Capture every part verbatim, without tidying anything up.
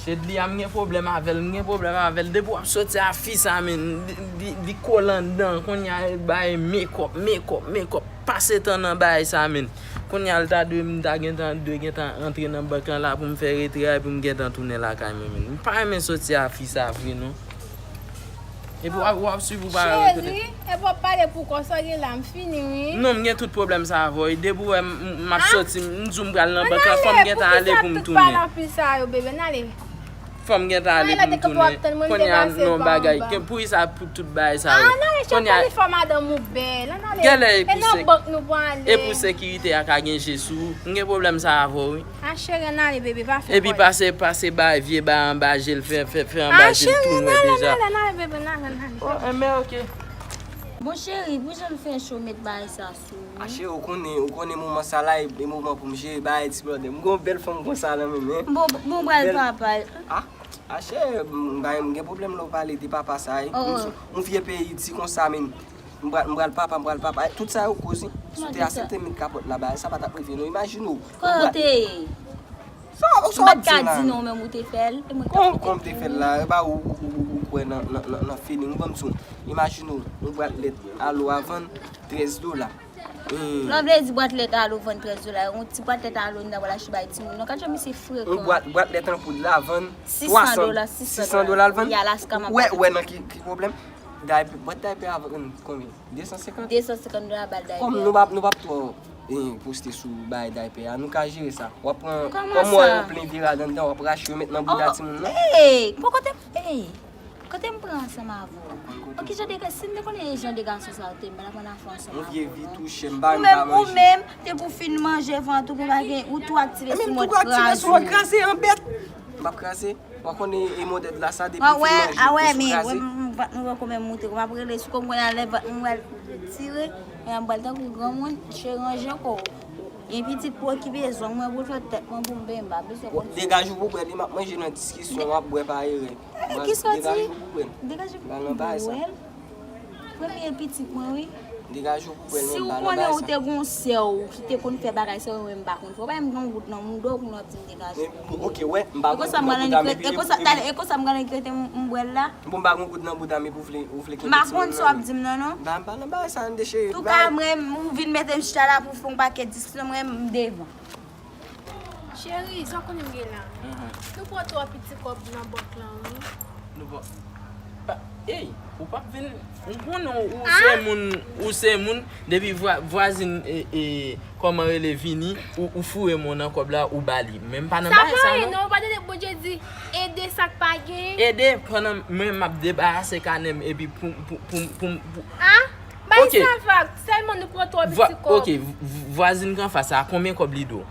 Edly a, m gen pwoblèm avè l, m gen pwoblèm avè l. Depi w ap soti a fi sa, men, li, li, li kole anndan. Kounye a, bay mekòp, mekòp, mekòp. Pase tan nan bagay sa, men. Kounye a, l ta dwe, m ta gentan, dwe gentan antre nan bank lan la pou m fè retre a, epi m gentan tounen lakay mwen, men. M pa renmen soti a fi sa vre, non. Epi w ap, w ap swiv ou pa wè kote. Cheri, epi w ap pale pou kò sa w gen la, m fini, wi. Non, m gen tout pwoblèm sa avè w. Depi w wè m, m, m ap soti, m di w m pral nan bank lan, fò m gentan ale pou m tounen. Ann ale, poukisa tout pale anpil sa yo, bebe, ann ale. Fò m gentan ale pou m tounen. Kounye a, non, bagay, poukisa pou tout bagay sa yo? Ann ale, cheri, ann ale fè madanm ou bèl, ann ale. Kèlè e pou nan bank nou pral ale. E pou sekirite a ka gen je sou ou? M gen pwoblèm sa avè w, wi. A cheri, ann ale, bebe, pa fè kòlè. Epi pase, pase bay vye bay anba je l, fè, fè, fè anba je l tou nwè deja. A cheri, ann ale, ann ale, ann ale, bebe, ann ale, ann ale. Oh, enben, ok. Bon, cheri, pou jan l fè cho met bagay sa sou ou? A cheri, ou konnen, ou konnen moman sa la, e, e moman pou m jere bagay ti blòdè. M gon bèl fanm konsa nan men m, en. Bon, bon, pral papa. A, a cheri, m, m gen pwoblèm lè w pale de papa sa, e. Oh, oh. M, m vye peyi di konsa, men. M pral, m pral papa, m pral papa. Tout sa yo koz, wi. Si w te aksepte met kapòt la, bagay sa pa t ap rive, non. Imajine w. Kote? Sa, sa w ap di la? M pa t ka di non, menm ou te fè l, e mwen k ap mete pou ou. Kòman, kòman m te fè l la? E pa ou, ou, ou, ou, ou kwè nan, nan, nan, nan feeling. Ban m di w, imajine w, yon bwat lèt alo a vann trèz dola. Hmm. Lè w vle di bwat lèt alo vann trèz dola, yon ti bwat lèt alo n ta pral achte bay timoun. Non, gad jan misye frekan. Yon bwat, bwat lèt an poud la vann twa san, sis san dola, sis san dola l vann. Ou wè, ou wè nan ki, ki pwoblèm? Daypè, bwat daypè a vann konbyen? De san senkant? De san senkant dola bal daypè. Kòm nou p ap, nou p ap twò, eh, poste sou bagay daypè a, nou ka jere sa. W ap pran, kòm w wè yon plen virad anndan, w ap rache yo met nan bouda timoun nan. Ey, bon, kote, ey, kote m pran ansanm avè w? Bon, kijan de, si m te konnen e jan de gason sa yo te, m pa t ap ann afè ansanm avè w, non. Yon vye vi touche, m pa, m pa manje. Ou menm, ou menm, te pou fin manje vant ou, pou pa gen, ou tou aktive sou mòd kraze. Ou menm tou aktive sou mòd kraze, anbèt. M p ap kraze. Ou pa konnen e modèl la sa depi fin manje, ou sou kraze. A wè, men, wè, m, m, vant mwen poko menm moute, m ap rele sou kò m kounye a, lè vant mwen pral tire, men m pral tankou granmoun, cheri, ranje kò w. Gen pitit pou okipe, zong mwen pou l fè, tèt mwen pou m benyen, m pa bezwen konn sa. Degaje w pou bwè l, m ap manje nan diskisyon, w ap bwè pa erè. Ki sòti? Degaje w pou bwè l. Degaje w pou bwè l. Premye pitit mwen, wi. Degaje w pou bwè l, men m pa nan bagay sa. Si w konnen ou te gon sè w ki te konn fè bagay sa yo, men m pa konn fè. Ou pa menm gen yon gout nan mouda w, kounye w ap di m degaje w pou bwè l. Men, ok, wè, m pa gon gout nan bouda m, epi, e konsa, epi, tande, e konsa m genlè rete m, m bwè l la. Bon, m pa gon gout nan bouda m, epi ou vle, ou vle kenbe timoun nan. M pa konn sa w ap di m nan, non. Ba, m pa nan bagay sa, n deche. Touka, mwen, ou vin mete m chita la pou fè yon pakèt diskisyon, mwen, m devan. Cheri, sa w konnen m gen la? Mhm. Nou pran twò piti kòb nan bank lan, wi. Nou pran, pa, ey, ou p ap vin, ou konnen ou, ou se moun, ou se moun, depi vwa-, vwazin, e, e, kòman rele vini, ou, ou foure men w nan kòb la, ou ba li. Men m pa nan bagay sa, non. Sa pa anyen, non, ou pa tande Bondye di, ede sa k pa gen? Ede, pandan mwen m ap debarase kanè m, epi pou, pou, pou, pou, pou. A? Bay sa vag, sèlman nou pran twò piti kòb. Ok, v-, v-, vwazin k anfas la, konbyen kòb li dwe w?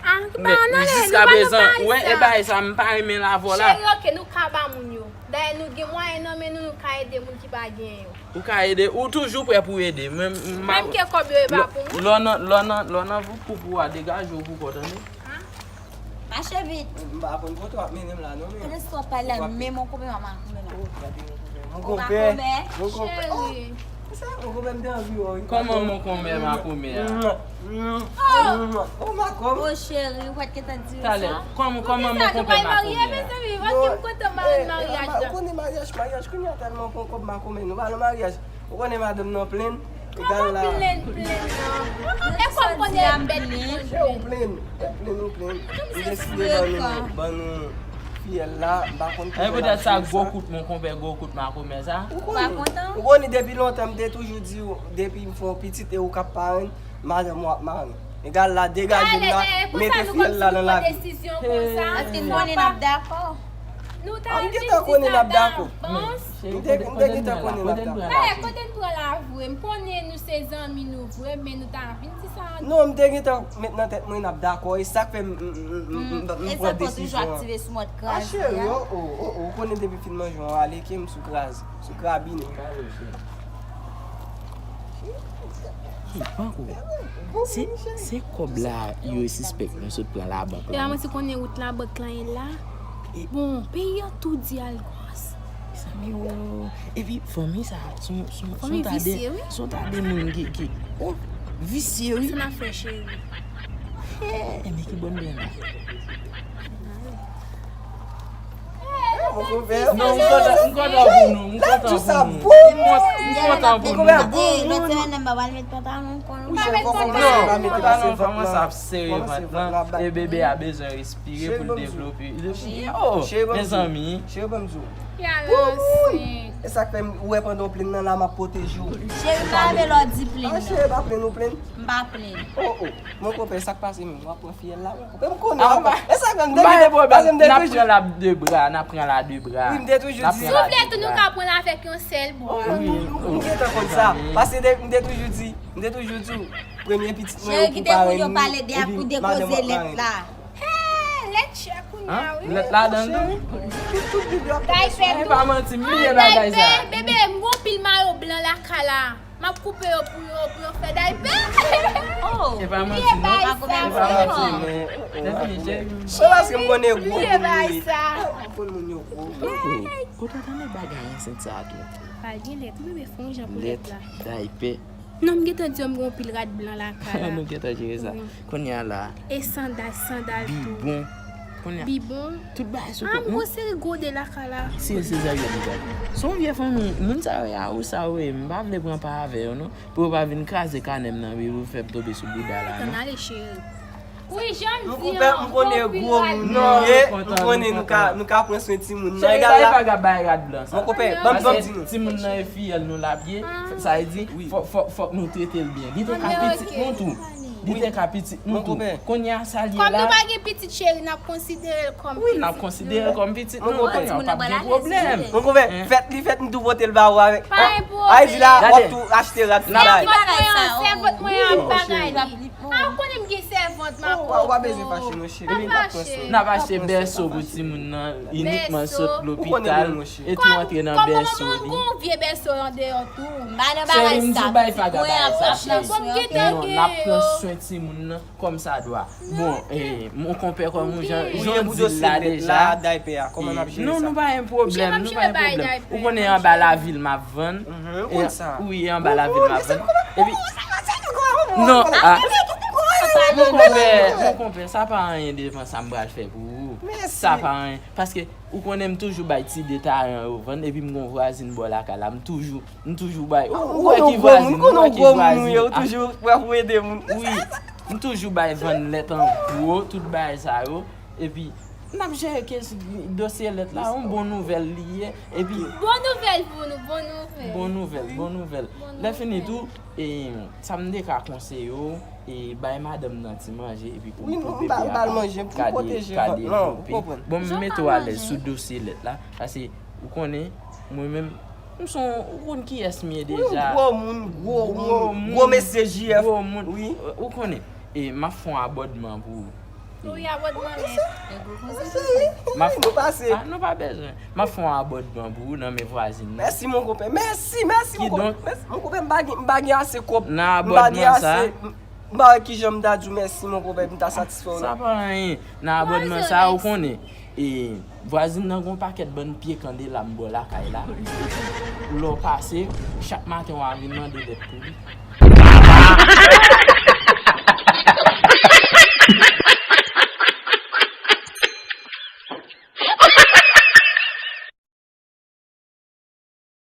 A, ki pa ann ale, nou pa nan bagay sa. Wè, e bagay sa, m pa renmen l avè w la. Cheri, ok, nou ka ba moun yo. Dayè, nou gen mwayen nan men nou, nou ka ede moun ki pa genyen yo. Ou ka ede, ou toujou prè pou ede. Menm, m pa, menm ke kòb yo e pa pou mwen. Lè w nan, lè w nan, lè w nan poupou a, degaje w pou kò, tande? A? Mache vit. M pa konn kote w ap mennen m la, non, men. Tande si w ap pale la, men mon konpè, mama konpè, non. Oh, gade mon konpè. Mon konpè. Mon konpè. Cheri. Sa, mon konpè, m te anvi wè w, wi. Kòman mon konpè, ma konpè a? Oh, ma konpè. Oh, cheri, ou pa t gentan di yo sa? Talè, kòman, kòman mon konpè, ma konpè a? Poukisa nou pa marye, mezanmi? Wè ki m kontan maryaj la. Ou konnen maryaj, maryaj, kounye a tèlman pran kòb, ma konpè, nou pa nan maryaj. Ou konnen madanm nan plenn, egal la. Kòman plenn, plenn nan? E kòm konnen e bèt li konn plenn. Ou plenn, ou plenn, ou plenn. Ou deside ban nou, ban nou fiyèl la, m pa konn ki jan l ap jere sa. E poutèt sa, gwo kout mon konpè, gwo kout ma konpè sa. Ou pa kontan? Ou konnen depi lontan, m te toujou di w, depi m fè yon pitit e ou k ap parenn, madanm ou ap marenn. Egal la, degaje m la, mete fiyèl la nan lavi. Paske n konnen n ap dakò. Nou ta vin di sa davans. M te, m te gentan konnen n ap dakò. Dayè, kote n pran la vre? M konnen nou se zanmi nou vre, men nou ta vin di sa. Non, m te gentan met nan tèt mwen n ap dakò. E sa k fè m, m, m, m, m, m pran desizyon an. E sa k fè w toujou aktive sou mòd kraze a? A cheri, o, o, o, o, ou konnen depi fin manje w ale, ke m sou kraze. Sou krabinen. Hey, Banko, se, se kòb la yo sispèk nou sot pran labank la. E pa manti, konnen wout labank lan ye la. Bon, peyi an tou di al gwòs. Mezanmi, o. Epi, fanmi sa, se yon, se yon, se yon ta de, se yon ta de moun ki, ki, o, visye, wi. Se n ap fè, cheri. Hey, men ki bòn byen la. N ale. Mon konpè. Non, m kontan, m kontan pou nou, m kontan pou nou. M kontan pou nou. Lòt semèn nan m pa pral met pantalon kòl. Non, pantalon fanm sa ap sere vant lan. E bebe a bezwen respire pou l devlope. Oh, mezanmi. Cheri, ban m di w. Ou wè pandan w plenn nan la, m ap pwoteje w. Cheri, m pa renmen lè w di plenn nan. Cheri, pa plenn, ou plenn? M pa plenn. Oh, oh. Mon konpè, sa k pase menm? W ap pran fiyèl la, mon konpè, m konnen. E sa k fè m te kite, paske m te toujou. N ap pran l a de bra, n ap pran l a de bra. Wi, m te toujou di. Si w vle tou, nou ka pran l avèk yon sèl bra. M gentan konn sa. Paske m te toujou di, m te toujou di w, premye pitit mwen yo pou parenn li, epi madanm ap parenn li. Lèt chè kounye a wi. Lèt ladan l tou. Tout, tout bib yo ap tonbe sou mwen. E pa manti, m bliye bagay sa. Bebe, m gon pil mayo blan lakay la. M ap koupe yo pou yo, pou yo fè daypè. E pa manti non. E pa manti non. Se paske m konnen gwo moun yo ye. M konn moun yo gwo. Ou ta tande bagay ansent sa a tou. Pa gen lèt, bebe, fè yon jan pou lèt la. Daypè. Non, m gentan di yo m gon pil rad blan lakay la. Nou gentan jere sa. Kounye a la. E sandal, sandal tou. Bibon. Kounye a. Bibon. Tout bagay sou kont nou. Ah, m gon seri gode lakay la. Si e se sa yo di bagay. Se yon vye fanmi. Moun sa yo ya ou sa yo ye. M pa vle pran pa avè yo non. Pou yo pa vin kraze kanè m nan wi, pou fè m tonbe sou bouda la non. Ann ale cheri. Wi, jan m di an, m konnen gwo moun nou ye, m konnen nou ka, nou ka pran swen timoun nan. Egal la. Pa ka bay rad blan sa. Mon konpè, ban m, ban m di nou. Timoun nan e fiyèl nou l ap ye, sa vle di fòk, fòk, fòk nou trete l byen. Li te ka pitit nou tou. Li te ka pitit nou tou. Kounye a sa l ye la. Kòm nou pa gen pitit cheri, n ap konsidere l kòm pitit nou. Wi, n ap konsidere l kòm pitit nou. Kounye a w p ap gen pwoblèm. Mon konpè, fèt li fèt, m tou pote l ba ou avèk. Pa gen pwoblèm. Ay di la, w ap tou achte rad pou bay. Sèvant mwen an, sèvant mwen an ap bagay li. A ou konnen m gen sèvant m ap pran. Ou pa bezwen fache non cheri, m ap pran swen. N ap achte bèso pou timoun nan inikman sot lopital e tou antre nan bèso li. Kòm mwen gon vye bèso andeyò tou. M pa nan bagay sa. Pitit mwen ap pran swen. Non, n ap pran swen timoun nan kòmsadwa. Bon, mon konpè kòm ou jan, jan w di l la deja. Non, nou pa gen pwoblèm, nou pa gen pwoblèm. Ou konnen anba lavil m ap vann. Wi, anba lavil m ap vann. Epi, non, ah, mon konpè, mon konpè, sa pa anyen devan sa m pral fè pou ou. Sa pa anyen. Paske ou konnen m toujou bay ti de taran yo vann, epi m gon vwazin bò lakay la, m toujou, m toujou bay. Ou wè ki vwazin, ou wè ki vwazin. Ou toujou prè pou ede moun. Wi, m toujou bay vann lèt an gwo, tout bagay sa yo. Epi, n ap jere kes dosye lèt la, yon bon nouvèl li ye. Epi. Bon nouvèl pou nou, bon nouvèl. Bon nouvèl, bon nouvèl. Lè fini tou, e, sa m te ka konseye w, e, bay madanm nan ti manje, epi pou, pou bebe a pa ka de, ka devlope. Bon, m mete w alèz sou dosye lèt la, paske ou konnen, mwen menm, m se yon, ou konn kiyès m ye deja. Gwo moun, gwo moun, gwo mesye J F. Gwo moun. Ou konnen, e, m ap fè yon abòdman pou ou. Wi, abòdman nèt. M ap fè, ah, nou pa bezwen. M ap fè yon abòdman pou ou nan men vwazin nan. Mèsi, mon konpè. Mèsi, mèsi, mon konpè. Mèsi, mon konpè, m pa gen, m pa gen ase kòb. Nan abòdman sa. M pa wè kijan m ta di w mèsi, mon konpè, pou m ta satisfè w nan. Sa pa anyen. Nan abòdman sa, ou konnen. E, vwazin nan gon pakèt bann pye kandela m bò lakay la. Lè w pase, chak maten w a vin mande lèt pou li.